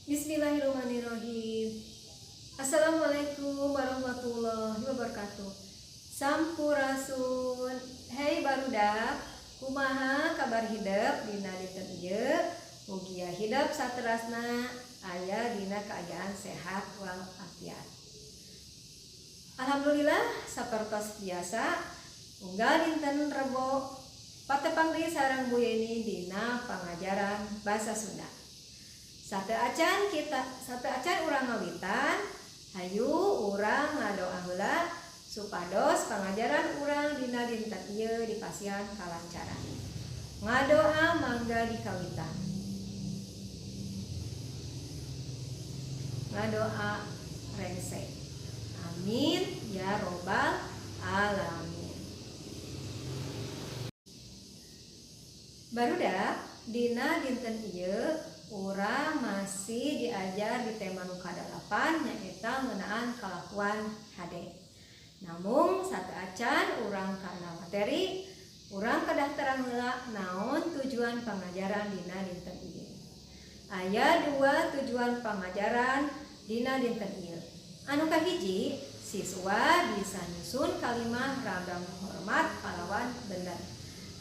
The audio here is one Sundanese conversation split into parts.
Bismillahirrahmanirrahim. Assalamualaikum warahmatullahi wabarakatuh. Sampurasun. Hey barudak, kumaha kabar hidep dina dinten ieu? Mugia hidep saterasna aya dina keadaan sehat walafiat. Alhamdulillah, sapertos biasa unggal dinten Rebo patepang deui sareng Bu Yeni dina pangajaran bahasa Sunda. Sateuacan urang ngawitan, hayu urang ngadoa heula supados pangajaran urang dina dinten ieu dipasihan kalancaran. Ngadoa mangga dikawitan. Ngadoa rengse. Amin ya robbal alamin. Barudak, dina dinten ieu urang masih diajar di tema nu kadalapan, nyaeta ngeunaan kalakuan hade. Namung sateuacan urang kana materi, urang kedah terang heula naon tujuan pangajaran dina dinten ieu. Aya dua tujuan pangajaran dina dinten ieu. Anu kahiji, siswa bisa nyusun kalimah ragam hormat kalawan bener.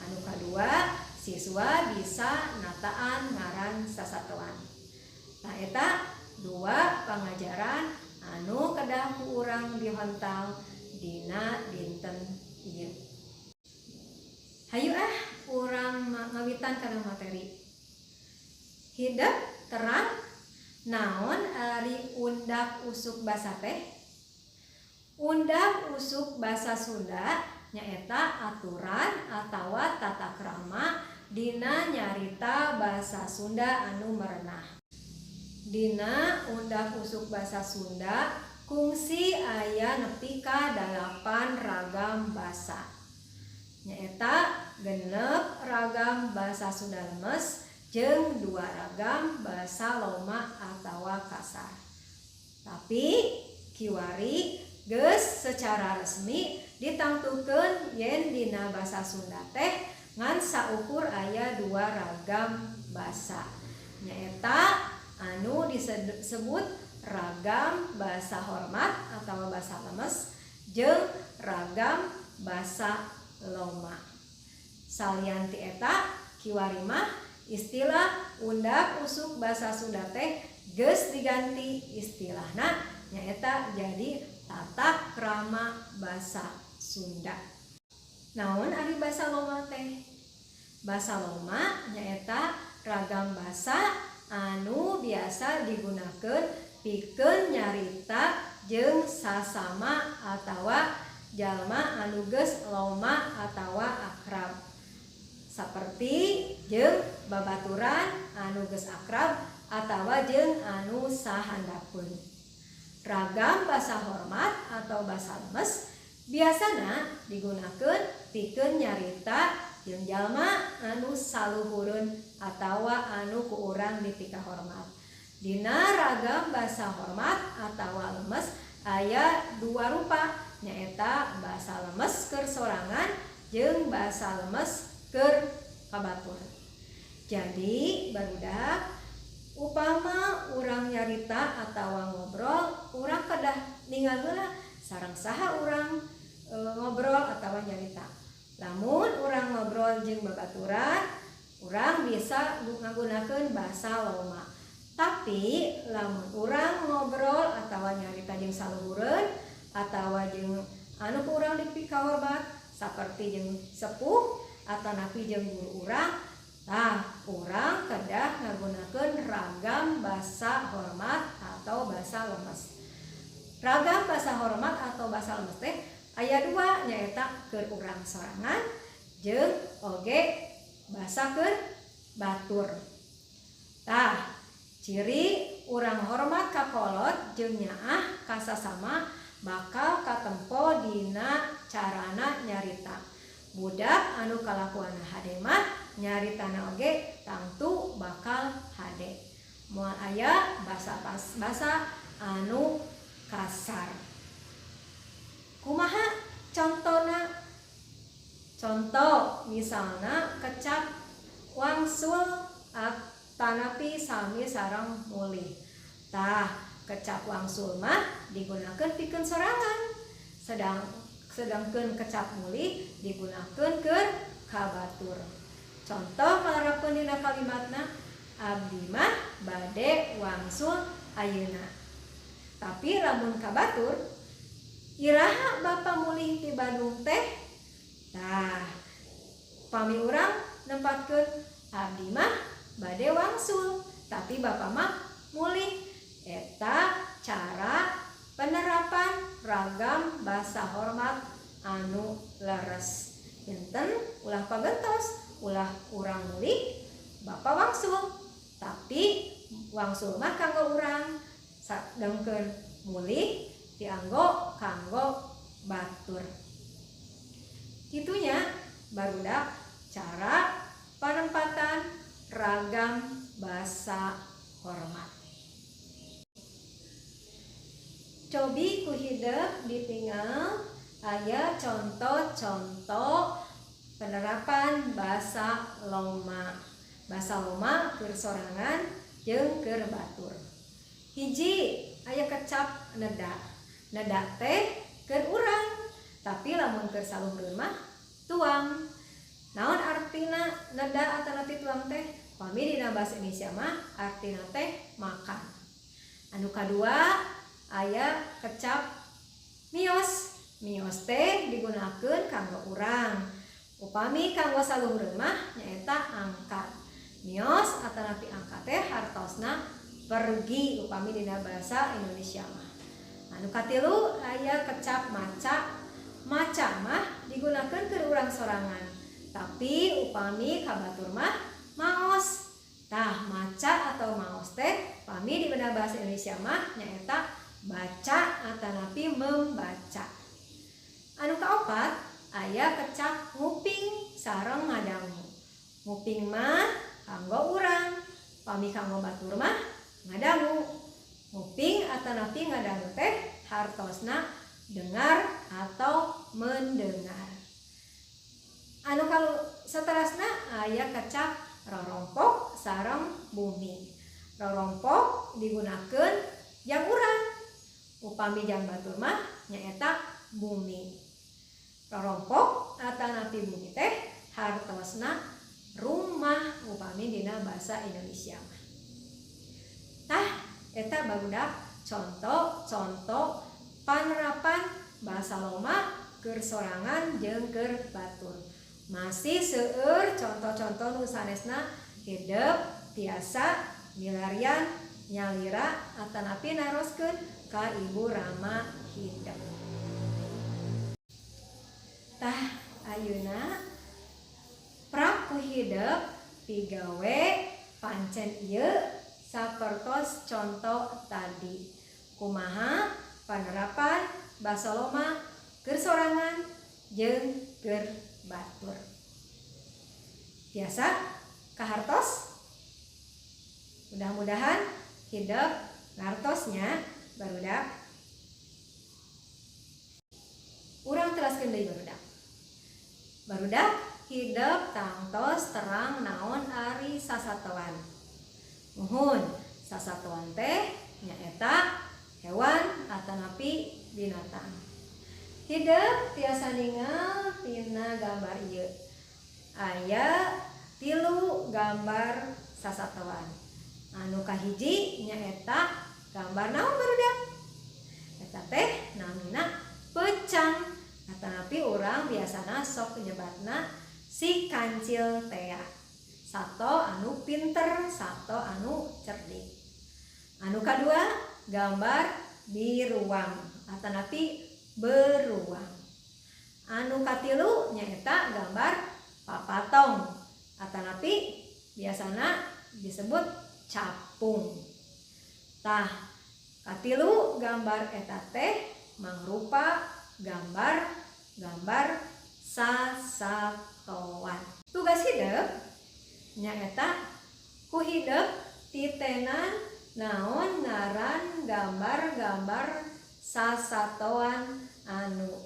Anu kadua, siswa bisa nataan ngaran sasatoan. Tah eta dua pangajaran anu kedah ku urang dihontal dina dinten ieu. Hayu ah urang ngawitan kana materi. Hidep terang naon ari undak usuk basa teh? Undak usuk basa Sunda nyaeta aturan atawa tata krama dina nyarita basa Sunda anu merenah. Dina undak usuk basa Sunda kungsi aya nepi ka 8 ragam basa. Nyaeta 6 ragam basa Sunda lemes jeung 2 ragam basa loma atawa kasar. Tapi kiwari geus secara resmi ditangtukeun yen dina basa Sunda teh ngan saukur aya 2 ragam basa. Nyaeta anu disebut ragam basa hormat atau basa lemes jeung ragam basa loma. Salian ti eta kiwari mah istilah undak usuk basa Sunda teh geus diganti istilahna nyaeta jadi tata krama basa Sunda. Naon ari basa loma teh? Basa loma nyaeta ragam basa anu biasa digunakeun pikeun nyarita jeung sasama atawa jalma anu geus loma atawa akrab. Saperti jeung babaturan anu geus akrab atawa jeung anu sahandapeun. Ragam basa hormat atau basa lemes biasana digunakeun pikeun nyarita jeung jalma anu saluhureun atawa anu ku urang dipikahormat. Dina ragam basa hormat atawa lemes aya 2 rupa, nyaeta basa lemes keur sorangan jeung basa lemes keur kabatur. Jadi barudak, upama urang nyarita atawa ngobrol, urang kedah ningal heula sareng saha urang ngobrol atawa nyarita. Lamun urang ngobrol jeung babaturan, urang bisa ngagunakeun basa loma. Tapi lamun urang ngobrol atawa nyarita jeung saluhureun atawa jeung anu ku urang dipikahormat saperti jeung sepuh atanapi jeung guru urang, tah urang kedah ngagunakeun ragam basa hormat atau basa lemes. Ragam basa hormat atau basa lemes teh aya 2, nyaeta keur urang sorangan jeung oge basa keur batur. Tah, ciri urang hormat ka kolot jeung nyaah ka sasama bakal katempo dina carana nyarita. Budak anu kalakuanna hade mah nyaritana oge tangtu bakal hade. Moal aya basa pas basa anu kasar. Kumaha contona? Contoh misalna kecap wangsul atanapi sami sareng mulih. Tah, kecap wangsul mah digunakeun pikeun sorangan. Sedangkeun kecap mulih digunakeun keur ka batur. Contoh panerapkeun dina kalimatna, abdi mah bade wangsul ayeuna. Tapi lamun ka batur, iraha bapa mulih ti Bandung teh? Tah, pami urang nempatkeun abdi mah bade wangsul, tapi bapa mah mulih. Eta cara penerapan ragam basa hormat anu leres. Janten ulah pagentos, ulah urang mulih, bapa wangsul. Tapi wangsul mah kanggo urang, sadengkeun mulih dianggo kanggo batur. Kitunya barudak cara penempatan ragam basa hormat. Cobi ku hidep ditinggal aya contoh-contoh penerapan basa loma. Basa loma keur sorangan jeung keur batur. Hiji aya kecap neda. Neda teh keur urang, tapi lamun keur saluhureun mah tuang. Naon artina neda atanapi tuang teh? Pami dina bahasa Indonesia mah artina teh makan. Anu kadua aya kecap mios. Mios teh digunakeun kanggo urang. Upami kanggo saluhureun mah nyaeta angkat. Mios atanapi angkat teh hartosna pergi upami dina bahasa Indonesia mah. Anu katilu aya kecap maca. Maca mah digunakeun keur urang sorangan. Tapi upami ka batur mah maos. Tah, maca atau maos teh pami dina bahasa Indonesia mah nyaeta baca atanapi membaca. Anu kaopat aya kecap nguping sareng ngadangu. Nguping mah kanggo urang, pami kanggo batur mah ngadangu. Nguping atanapi ngadangu teh hartosna dengar atau mendengar. Anu kalau seterusna aya kecap rorompok sareng bumi. Rorompok digunakeun jang urang. Upami jang batur mah nyaeta bumi. Rorompok atanapi bumi teh hartosna rumah upami dina bahasa Indonesia mah. Tah, eta barudak contoh-contoh panerapan bahasa loma keur sorangan jeung keur batur. Masih seueur contoh-contoh nu sanesna hidep tiasa milarian nyalira atanapi naroskeun ka Ibu Rama hidep. Tah, ayeuna prak ku hidep pigawe pancen ieu sapertos contoh tadi. Kumaha panerapan basa loma keur sorangan jeung keur batur. Biasa kahartos? Mudah-mudahan hidep ngartosnya barudak. Urang teraskeun deui barudak. Barudak hidep tangtos terang naon ari sasatoan. Muhun, sasatoan teh nyaeta hewan atanapi binatang. Hidep tiasa ningal tina gambar ieu. Aya 3 gambar sasatoan. Anu kahiji nyaeta gambar naon barudak? Eta teh namina peucang. Atanapi urang biasana sok nyebatna si kancil tea. Sato anu pinter, sato anu cerdik. Anu kadua gambar biruang atanapi beruang. Anu katilu nyaeta gambar papatong atanapi biasana disebut capung. Tah, katilu gambar eta teh mangrupa gambar sasatoan. Tugas hidep nyaeta ku hidep titenan naon ngaran gambar-gambar sasatoan anu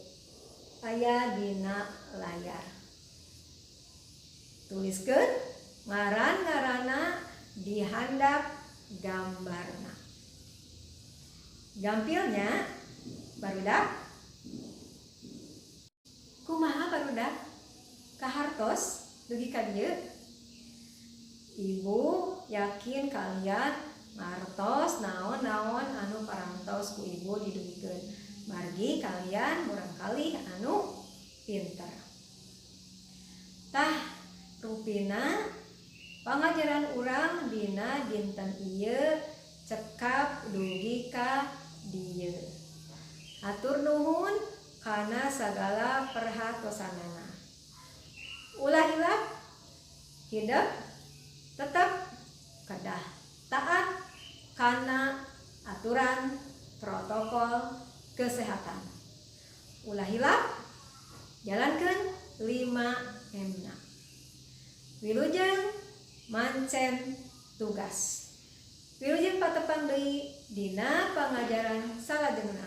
aya dina layar. Tuliskeun ngaran-ngaranna di handap gambarna. Gampil nya, barudak? Kumaha, barudak? Kahartos dugi ka dieu? Ibu yakin kalian ngartos naon-naon anu parantos ku ibu didugikeun. Margi kalian murangkalih anu pinter. Tah, rupina pangajaran urang dina dinten ieu cekap dugi ka dieu. Hatur nuhun kana sagala perhatosanana. Ulah hilap, hidep tetap kedah taat kana aturan protokol kesehatan. Ulah hilap, jalankan 5M na. Wilujeng mancen tugas. Wilujeng patepang deui dina pangajaran salajengna.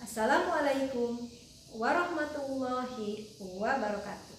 Assalamualaikum warahmatullahi wabarakatuh.